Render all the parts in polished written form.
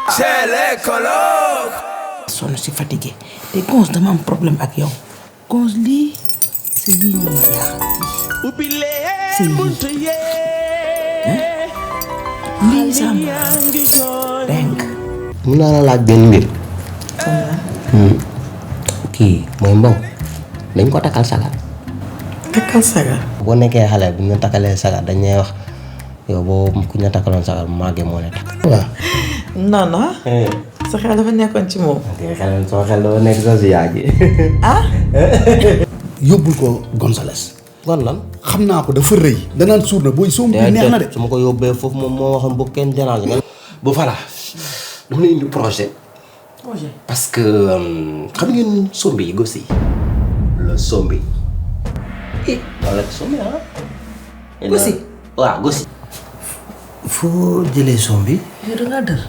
C'est les colocs. sonn si fatigué te Gonz dama am problème ak yow Gonz lii c'est lii ñu ma jaaxal c'est lii sama denk mun naa la laaj benn mbir. kii mooy Mbow dañ ko takkal sagar. takkal sagar. boo nekkee xale bu ñu takkalee sagar dañ lay wax yow boo ku ñu takkaloon sagar màggee moo lay takk. waaw. non non. sa xel dafa nekkoon ci moom. soo xel dafa nekk sa si yaa gi. ah. yóbbul ko Gonzales. kon lan. xam naa ko dafa rëy. danaan suur na booy soom bi neex na de. su ma ko yóbbee foofu moom moo waxoon bu kenn dérange nga. ba voilà dama la indi projet. parce que xam ngeen sombi yi gos yi le sombi. wala sombi ah. Gos yi. waaw gos yi. foo jëlee sombi. yow da ngaa dër.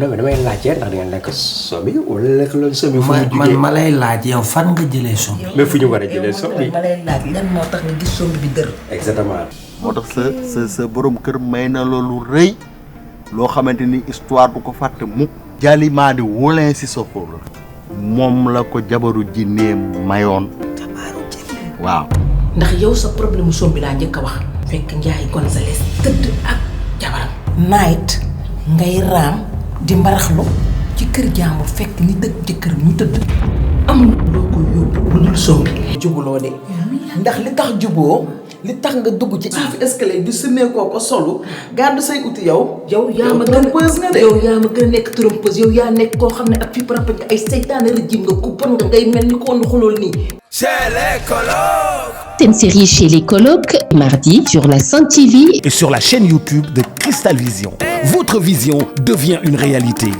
non mais damay laajte ndax da ngeen lekk sombi wala lekk loolu sombi. fu mu man ma lay laaj yow fan nga jëlee sombi. mais fu ñu war a jëlee sombi. ma lay laaj lan moo tax nga gis sombi bi dër. exactement. moo tax sa borom kër may na loolu rëy loo xamante ni histoire du ko fàtte mukk. Jalimaa di wolin si sa xol moom la ko jabaru jinneem mayoon. jabaru jinneem. waaw. ndax yow sa problème mu sombi laa njëkk a wax. fekk Ndiaye Gonzales tëdd ak jabaram. night ngay raam di mbaraxlu ci kër jaamu fekk ni dëkk jëkkër ñu tëdd. amul loo ko yóbbu lu dul sombi. jubuloo de ndax li tax juboo li tax nga dugg ci suufu escalier bi sëmeekoo ko solu gàddu say uti yow. yow yaa ma gën a trompeuse nga de. yow yaa ma gën a nekk trompeuse yow yaa nekk koo xam ne ak fii par rapport ay seytaane régime nga ku bon nga ngay mel ni ko woon xulool nii. C'est les colocs. C'est une série chez les colocs, mardi sur la Sen TV et sur la chaîne YouTube de Cristal Vision. Votre vision devient une réalité.